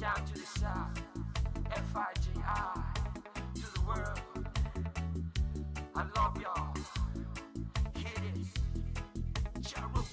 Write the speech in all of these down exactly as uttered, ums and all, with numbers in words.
Down to the south, F I G I, to the world. I love y'all. Hit it. Jaru.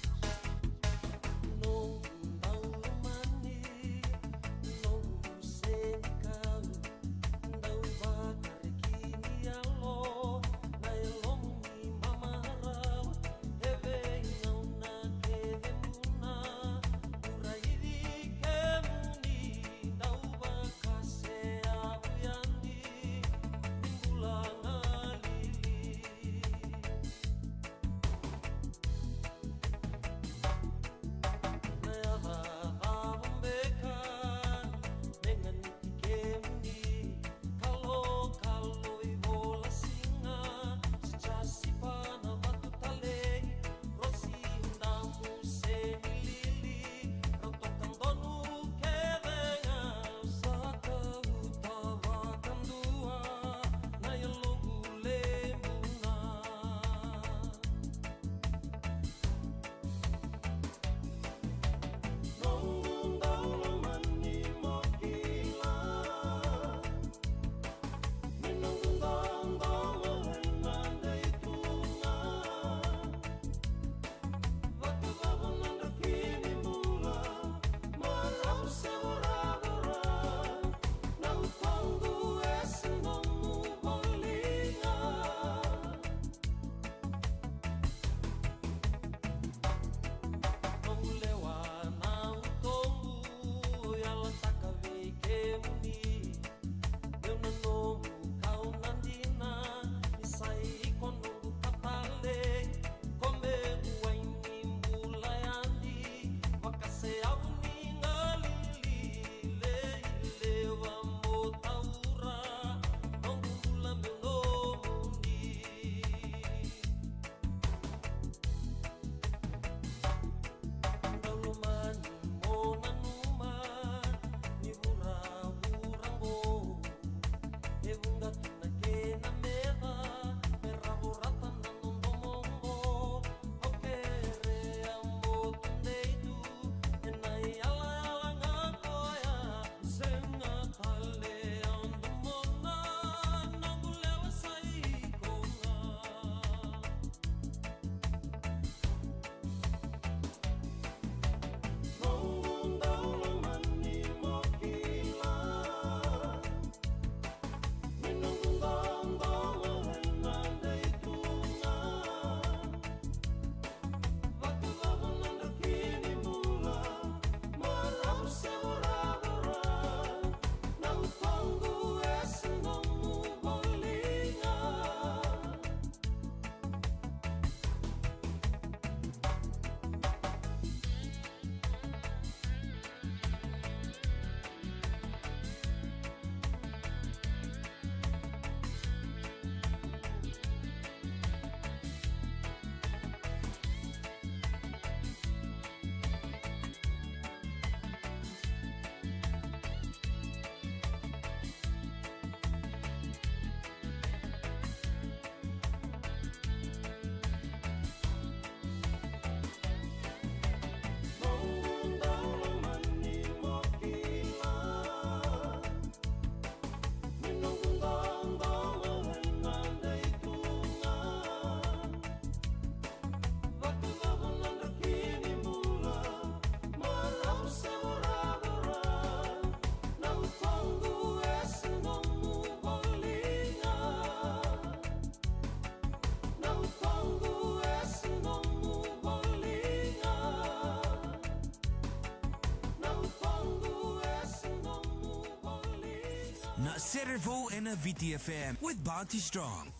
Na Serevou ena V T F M with Bounty Strong.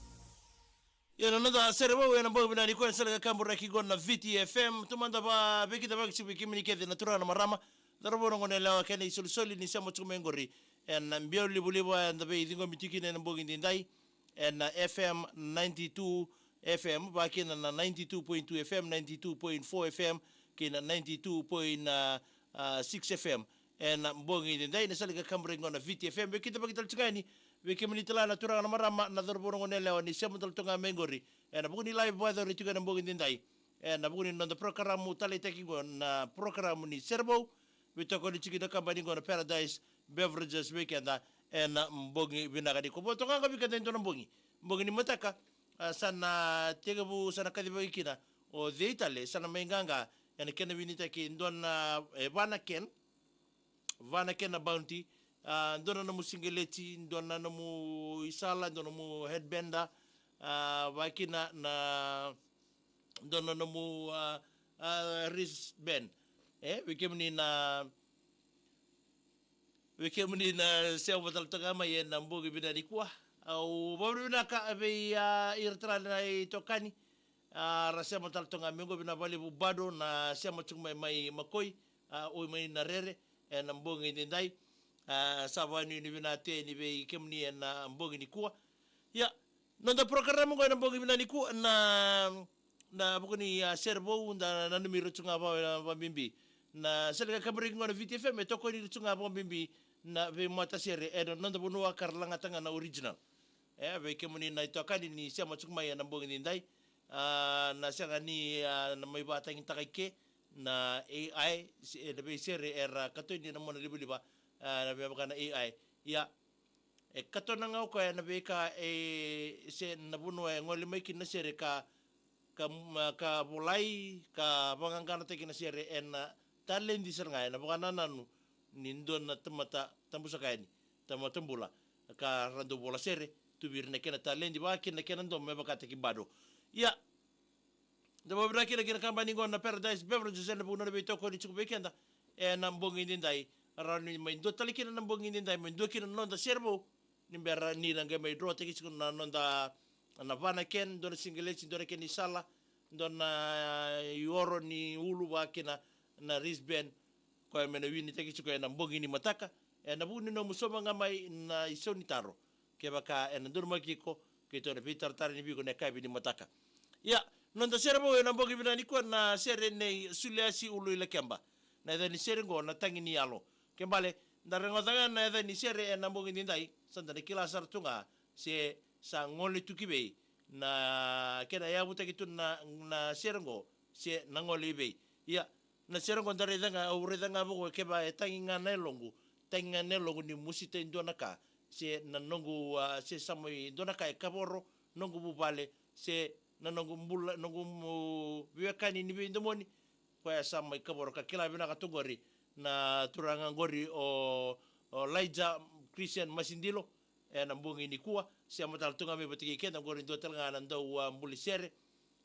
Ia na noda Serevou ena bogi vinaka nikua, sa lai kaburaki qo na V T F M. Taumada va, vei keda vakasivaki kemuni kece na turaga na marama, cauravou, na goneyalewa kei na isolisoli ni sema tiko mai qori ena biau livaliva eda veiciqomi tiko kina ena bogi edaidai ena F M ninety-two F M, vakakina na ninety-two point two F M, ninety-two point four F M kei na ninety-two point six F M. Ena bogi edaidai, na sala ni kakaburaki qo na V T F M. Vei keda vakatale tiko yani, vei kemuni tale na turaga na marama, na cauravou, na goneyalewa, ni sema tale toka ga mai qori ena vuku ni live vakayacori tiko ena bogi edaidai ena vuku ni noda porokaramu taleitaki qo, na porokaramu ni Serevou. Veitokoni tiko na kabani qo na Paradise Beverages vei keda ena bogi vinaka nikua. Vo toka ga vei keda e dua na bogi, bogi ni mataka, a, sa na tekivu, sa na kacivaki kina o cei tale, sa na mai qaqa ena kena winitaki e dua na, e, va na can, va na can na Bounty, a, dua na nomu siqeleti, dua na nomu isala, dua na nomu headband, a, vakakina na dua na nomu, a, a, wristband. E, vei kemuni na, vei kemuni na sema tale toka mai ena bogi vinaka nikua. Au vakavinavinaka vei, a, ira tale na itokani, a, ra sema tale toka mai qo, vinaka vakalevu Bado na sema tiko mai, mai Makoi, a, oi mai na rere ena bogi edaidai. A, sa vakanuinui vinaka tu yani vei kemuni ena bogi nikua. Ia, noda program qo ena bogi vinaka nikua, na, na vuku ni, a, sere vou, da nanumi ira tu ga vaka, vakabibi. Na sere ka kabureki qo na V T F M, e tokoni ira tu ga vakabibi na veimatasere ena noda vanua ka ra lagata ga na original. E, vei kemuni na itokani ni sema tiko mai ena bogi edaidai, a, na sega ni, a, na mai vakatagitaki ke na A I, se, na veisere era katoni ena mona livaliva, a, na vevaka na A I. Ia, e katona ga o koya na veika, e, se na vanua e gole mai kina na sere ka, ka, ka volai, ka vaqaqanataki na sere ena taledi sara ga, ena vakanananu ni dua na tamata tabu saka yani, tamata bula, ka ra dau vola sere, tu vei ira na kena taledi, vakakina na kena domo me vakataki Bado. Ia, da vakavinavinaka kina ki na kabani qo na Paradise Beverages ena vuku ni nona veitokoni tiko vei keda ena bogi edaidai. Rawa ni mai dua tale kina na bogi edaidai, mai dua kina na noda sere vou, ni bera ni na qai mai drawtaki tiko na noda, na va na can, dua na siqeleti, dua na kena isala, dua na ioro ni ulu, vakakina na wristband, koya me na winitaki tiko ena bogi ni mataka, ena vuku ni nomu sauma ga mai na isau ni taro. Kevaka ena donumaki iko, keitou na veitaratara yani vei iko ena yakavi ni mataka. Ia, noda sere vou ena bogi vinaka nikua, na sere nei Suliasi Ulu i Lakeba. Na yaca ni sere qo na Tagi ni Yalo. Ke bale, da rogoca ga na yaca ni sere ena bogi edaidai, sa da na kila sara tu ga se sa gole tu ki vei, na kena yavutaki tu na, na sere qo, se na gole i vei. Ia, na sere qo da raica ga, au raica ga vaqo, kevaka e tagi ga na yaloqu, tagi ga na yaloqu ni musita e dua na ka, se na noqu, a, se sa mai dua na ka e kavoro noqu vuvale, se na noqu bula, noqu, mu, veiwekani ni veidomoni, koya sa mai kavoro, ka kila vinaka tu qori na turaga qori o, o Elijah Christian Masidilo, ena bogi nikua, sema tale tu ga mai vata kei keda qori, dua tale ga na dau, a, buli sere,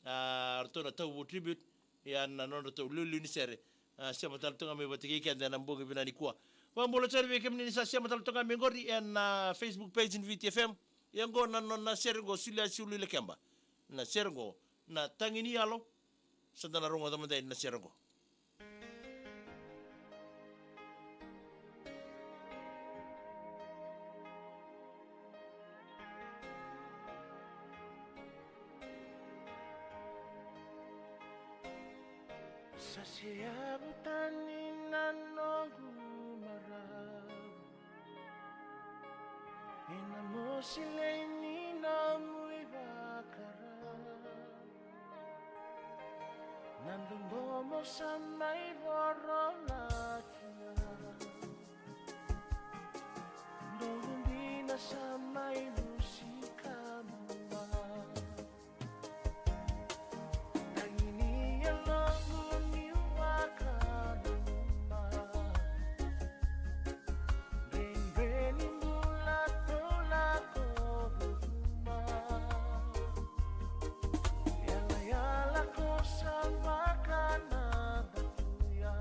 a, ratou na Tauvu Tribute, ia na nodratou liuliu ni sere, a, sema tale tu ga mai vata kei keda ena bogi vinaka nikua. Vakabula tale vei kemuni ni sa sema tale tu ga mai qori ena Facebook page ni V T F M. Ia qo na, na, na sere qo, Suliasi Ulu i Lakeba. Na sere qo na Tagi ni Yalo. Sa da na rogoca mada yani na sere qo. Sa seavu tani na noqu marau, ena mosi lei ni nomu ivakarau. Na dodomo sa mai vorola kina, noqu dina sa mai lusi ka mua. Tagi ni yaloqu niu vakananuma, dredre ni bula tou lako curuma. Yalayala ko sa vakanadatuya,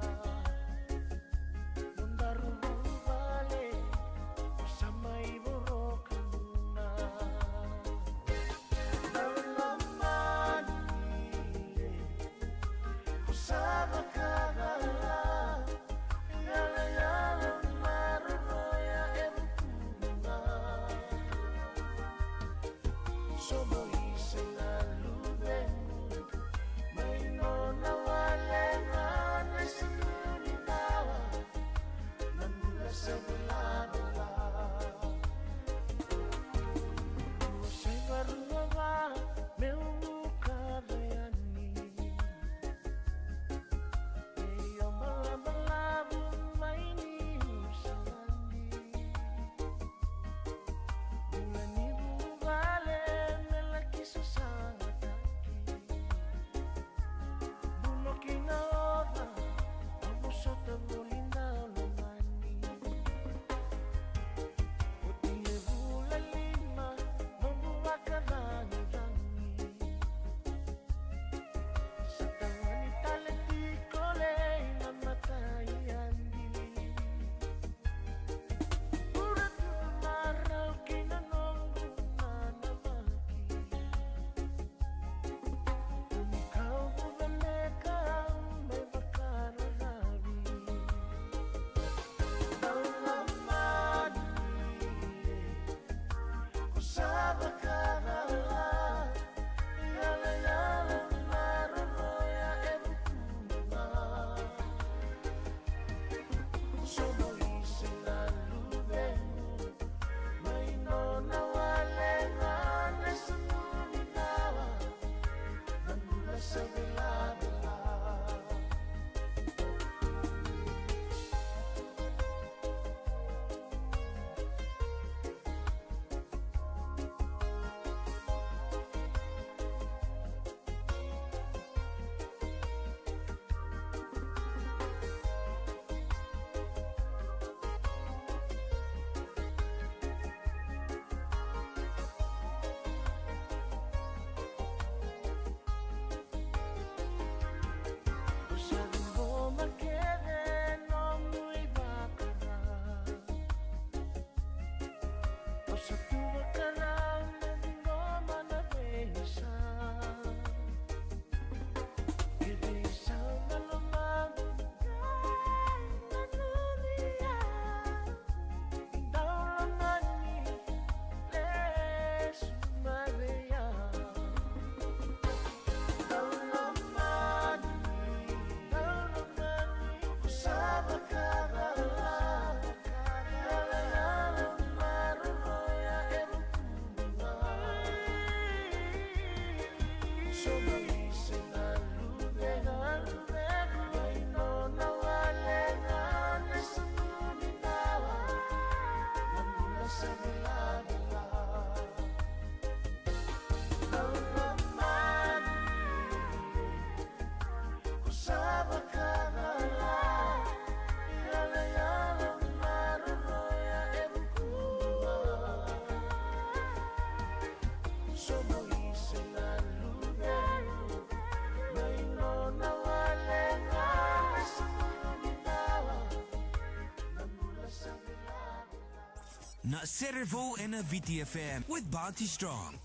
Na sere vou ena V T F M with Bounty Strong.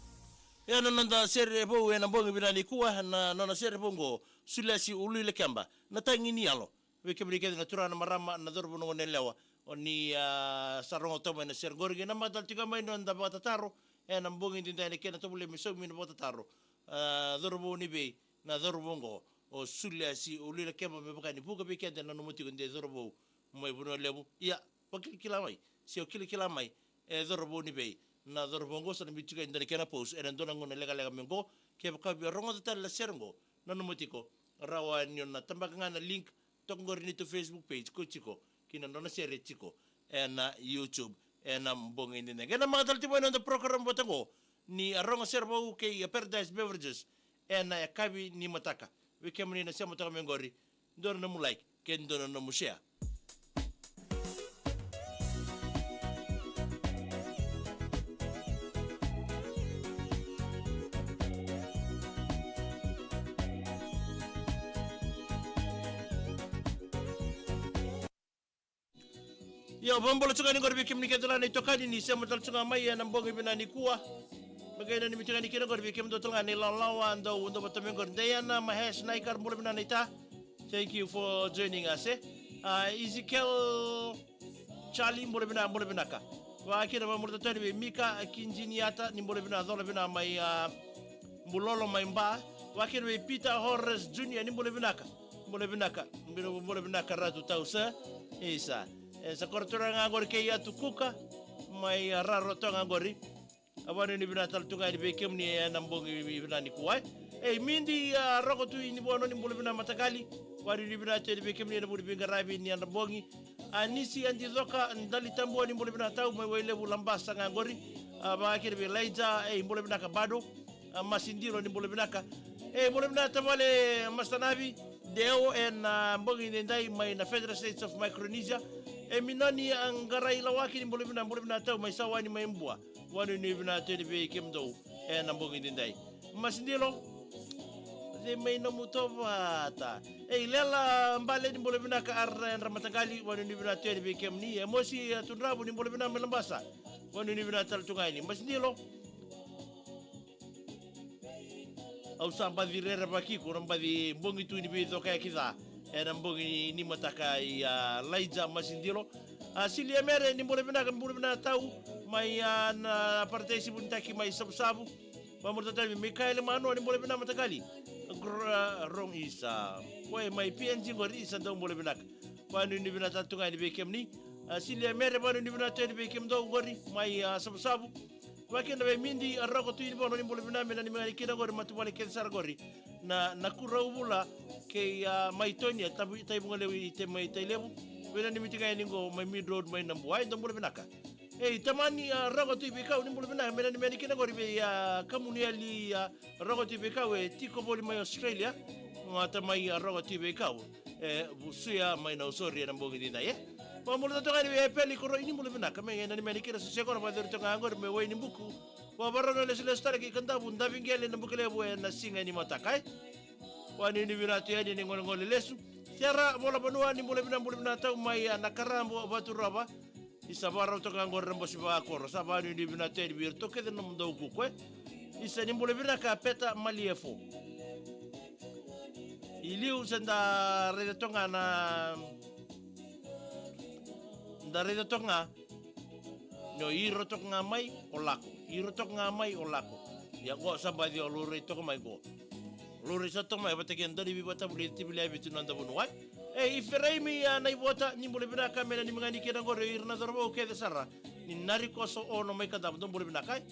Ia na noda sere vou ena bogi vinaka nikua, na nona sere vou qo, Suliasi Uluilakeba, na tagi ni yalo. Vei kemuni kece na turaga, na marama, na cauravou, na goneyalewa, o ni, a, sa rogoca toka mai na sere qori, kei na matata tiko mai na noda vakatataro ena bogi edaidai, na kena tovolea me saumi na vakatataro. A, cauravou ni vei na cauravou qo, o Suliasi Uluilakeba, me vaka ni vuka vei keda na nomu tiko de cauravou mai Vanua Levu. Ia, vakilakila mai, se o kilakila mai, e cauravou ni vei na cauravou qo, sa na biu tiko e dua na kena post ena dua na gauna lekaleka mai qo. Kevaka via rogoca tale na sere qo na nomu tiko, rawa ni o na tabaka ga na link toka qori ni tu Facebook page ko tiko kina nona sere tiko ena YouTube ena bogi edaidai. Kei na matata tiko mai na noda program vata qo ni a rogo sere vou kei a Paradise Beverages ena yakavi ni mataka. Vei kemuni na sema toka mai qori, dua na nomu like, kei dua na nomu share. Io, vakabula tiko ga ni qori vei kemuni kece la na itokani ni sema tale tiko ga mai ena bogi vinaka nikua. Me qai nanumi tiko ga ni kina qori vei kemudou tale ga na ilawalawa dou, dou vata mai qori. Diana Mahesh Naikar, bula vinaka naita. Thank you for joining us, e. A, Ezekiel Charlie, bula vinaka, bula vinaka. Vakakina, vakabula tale vei Mika Kinjiniata, ni bula vinaka, cola vinaka mai, a, Bulolo mai Ba. Vakakina vei Peter Horace Junior, ni bula vinaka. Bula vinaka. Bula, bula vinaka Ratu Tausa. Isa. E sa koro turaga qori kei Atu Kuka mai, a, Rarotonga qori. A, vakanuinui vinaka tale tu ga yani vei kemuni ena bogi vinaka nikua. E, Midi, a, Roko Tui ni Vono, ni bula vinaka mataqali. Vakanuinui vinaka tu yani vei kemuni ena vuku ni veiqaravi ni yadra bogi. A, Nisi Adi Coka Dalitabua, ni bula vinaka tau mai Wailevu, Labasa ga qori. A, vakakina vei Laija, e, bula vinaka Bado. A, Masidilo, ni bula vinaka. E, bula vinaka tavale Masanavi Deo ena, a, bogi edaidai mai na Federated States of Micronesia. E, Minoni, a, Qarai Lawaki, ni bula vinaka, bula vinaka tau mai Sawani mai Bua. Vakanuinui vinaka tu yani vei kemudou ena bogi edaidai. Masidilo, cei mai nomu tovata? E, Ilela Bale, ni bula vinaka, Ara Yadra Mataqali, vakanuinui vinaka tu yani vei kemuni. E, Mosi, a, Tudravu, ni bula vinaka mai Labasa. Vakanuinui vinaka tale tu ga yani. Masidilo, au sa baci rerevaki iko, na baci bogi tu ni veicokayaki ca ena bogi ni mataka, i, a, Laija Masidilo. A, Silia Mere, ni bula vinaka, bula vinaka tau mai, a, na Paradise Vunitaki mai Savusavu. Vakamuria tale vei Mikaele Manua, ni bula vinaka mataqali. Gr-, a, Rong Isa, koya mai P N G qori, isa, dou bula vinaka. Vakanuinui vinaka tale tu ga yani vei kemuni. A, Silia Mere, vakanuinui vinaka tu yani vei kemudou qori mai, a, Savusavu. Vakakina vei Midi, a, Roko Tui ni Vono, ni bula vinaka, me nanumi ga ni kina qori matavuvale kece sara qori na, na Kurauvula kei, a, Maitoni, a, Tavu-, Taivugalevu i Te-, mai Tailevu. Me nanumi tiko ga yani qo mai Mead Road mai Nabua, e, dou bula vinaka. E, Tamani, a, Roko Tui Veikau, ni bula vinaka, me nanumi ga ni kina qori vei, a, Kamuniali, a, Roko Tui Veikau, e tiko voli mai Australia. Gata mai, a, Roko Tui Veikau, e Vusuya mai Nausori ena bogi edaidai, e. Vakamuria tale tu ga yani vei Epeli Koroi, ni bula vinaka, me nanumi ga ni kina, sa sega, o na vakayacori toka ga qori mai Wainibuku. Vakavarau na lesulesu tale ki Kadavu, Daviqele, Nabukelevu ena siga ni mataka, e. Vakanuinui vinaka tu yani ena igolegole lesu. Sera Volavanua, ni bula vinaka, bula vinaka tau mai, a, Nakarabo, Vaturova. Isa, vakarau toka ga qori na bose vakoro. Sa vakanuinui vinaka tu yani vei iratou kece na nomudou kuku, e. Isa, ni bula vinaka Peta Maliefo. I liu sa da raica toka ga na, da raica toka ga ni o iro toka ga mai o lako, iro toka ga mai o lako. Ia qo sa baci o laurai toka mai qo. Laurai sa toka mai vata kei na dau ni veivakatavulici tiko vei ira tu na noda vanua. E, Ifereimi, a, Naivota, ni bula vinaka, me nanumi ga ni kina qori o ira na cauravou kece sara ni Narikoso Ono mai Kadavu, dou bula vinaka, e.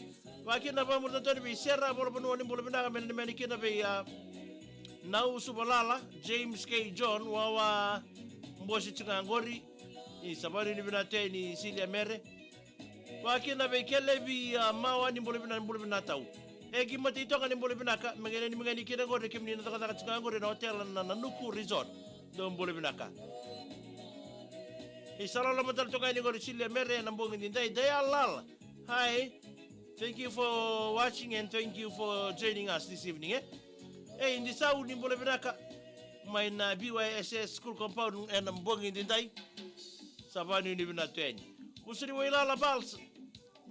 Vakakina, vakamuria tale tu yani vei Sera Volavanua, ni bula vinaka, me nanumi ga ni kina vei, a, Nausuvalala, James kei John, Wawa, bose tiko ga qori. Isa, vakanuinui vinaka tu yani Silia Mere. Vakakina vei Kelevi, a, Mawa, ni bula vinaka, ni bula vinaka tau. Eki Mataitoka, ni bula vinaka, me qai nanumi ga ni kina qori kemuni na cakacaka tiko ga qori ena otela na, na Nuku Resort. Dou bula vinaka. Isa, loloma tale toka yani qori Silia Mere ena bogi edaidai. Dai Alal. Hi. Thank you for watching and thank you for joining us this evening, e. E, Idisau, ni bula vinaka. Mai na B Y S S School Compound ena bogi edaidai. Sa vakanuinui vinaka tu yani. Vusu ni Wailala Pals.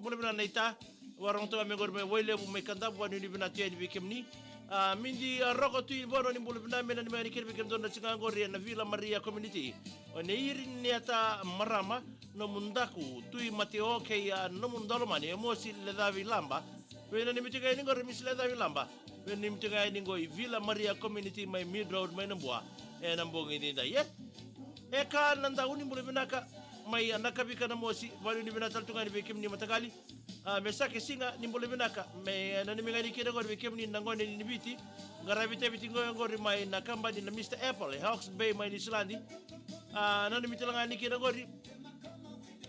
Bula vinaka naita. Vakarorogo toka mai qori mai Wailevu mai Kadavu, vanuinui vinaka tu yani vei kemuni. A, Midi, a, Roko Tui Bono, ni bula vinaka, me nanumi yani kina vei kemudou na tiko qori ena Vila Maria Community. O Neiri Neata Marama, nomu daku Tui Mateo kei, a, nomu daulomani o Mosi Lecavi Laba. Veinanumi tiko yani qori Misi Lecavi Laba. Veinanumi tiko yani qo i Vila Maria Community mai Mead Road mai Nabua. Ena bogi edaidai, e? E ka na dau, ni bula vinaka mai, a, Nakavika na Mosi, vanuinui vinaka tale tu ga yani vei kemuni mataqali. A, Mesake Siga, ni bula vinaka, me nanumi ga yani kina qori vei kemuni na gone ni Viti. Qaravi teviti qo qori mai na kabani na Mister Apple e Hawke's Bay mai Niusiladi. A, nanumi tale ga yani kina qori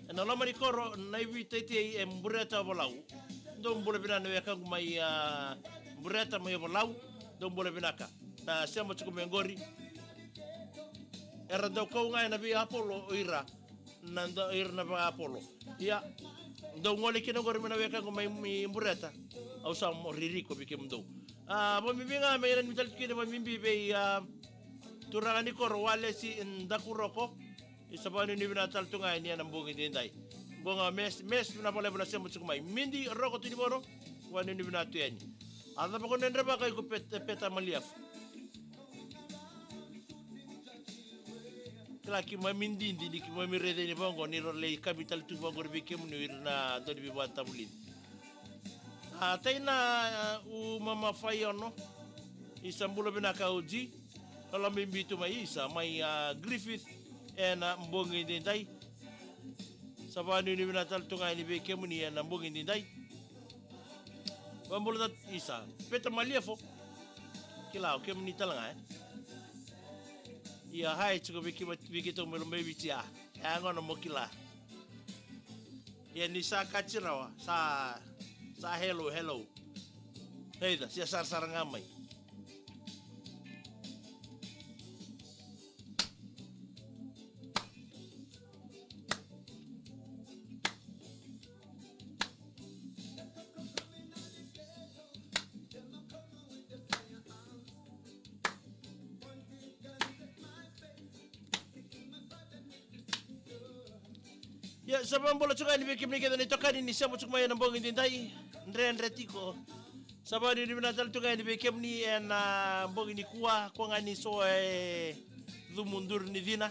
ena loma ni koro na iViteitei e Bureta Ovalau. Dou bula vinaka na wekaqu mai, a, Bureta mai Ovalau. Dou bula vinaka na sema tiko mai qori. Era dau kau ga ena vei Apollo o ira. Na da, ira na vaka Apollo. Ia, dou gole kina qori mai na wekaqu mai, mai Bureta. Au sa mo ririko vei kemudou. A, vakabibi ga me nanumi tale tu kina vakabibi vei, a, turaga ni koro Walesi Dakuroko. Isa, vanuinui vinaka tale tu ga yani ena bogi edaidai. Qo ga Mes, Mes, vinaka vakalevu na sema tiko mai. Midi, Roko Tui Bono, vanuinui vinaka tu yani. A cava ko na dredre vaka iko Pet-, Peta Maliafu. Kila keimami didi ni keimami raica ni vaqo ni ra lai kami tale tu vaqori vei kemuni o ira na dau ni veivakatavulici. A, tai na, a, u mama fai ono. Isa, bula vinaka O G. Lala mai bitu mai Isa, mai, a, Griffith. Ena bogi edaidai. Sa vanuinui vinaka tale tu ga yani vei kemuni ena bogi edaidai. Vabula tale Isa. Peta Maliafu. Kila o kemuni tale ga, e? Ia, hai tiko vei keitou mai Lomaiviti, a. E a gona mo kila. Ia ni sa kati rawa, sa, sa hello, hello. Heica, sia sarasara ga mai. Ia, sa vakabula tiko ga yani vei kemuni kece na itokani ni sema tiko mai ena bogi edaidai, dredre tiko. Sa vanuinui vinaka tale tu ga yani vei kemuni ena bogi nikua, ko ga ni so e cumu duru ni cina.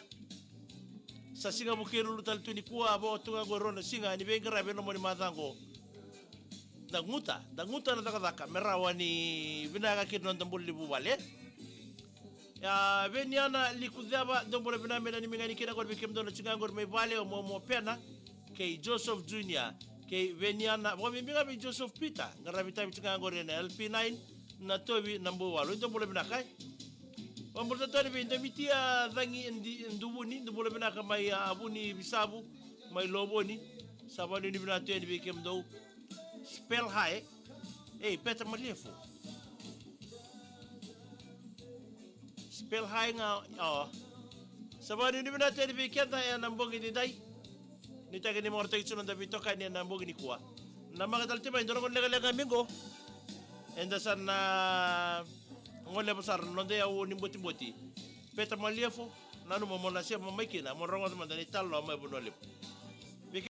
Sa siga Vukelulu tale tu nikua, vo tu ga qo e rua na siga ni veiqaravi ena loma ni macawa qo. Da guta, da guta na cakacaka me rawa ni vinaka kina noda bula ni vuvale. Ia, Veniana Likuceva, dou bula vinaka, me nanumi ga yani kina qori vei kemudou na tiko qori mai vale, o Momo Pena kei Joseph Junior, kei Veniana, vakabibi ga vei Joseph Peter, qaravi tale tiko qori ena L P nine, Natovi, Nabouwalu, dou bula vinaka, e. Vakabula tale tu yani vei Domitia Cagi, e di, e Duvuni, dou bula vinaka mai, a, Vunivisavu, mai Lovoni. Sa vanuinui vinaka tu yani vei kemudou. Spell high. Ei, Peta Maliafu. Spell high ga, o. Sa vanuinui vinaka tu yani vei keda ena bogi edaidai. Nuitaki ni marautaki tu noda veitokani ena bogi nikua. Namaka tale tu mai, dou na gone lekaleka mai qo. Eda sa na gole vosara na noda iyau ni botiboti. Peta Maliafu, nanuma mo na sema mai kina, mo rogoca mada na italanoa mai Vanua Levu.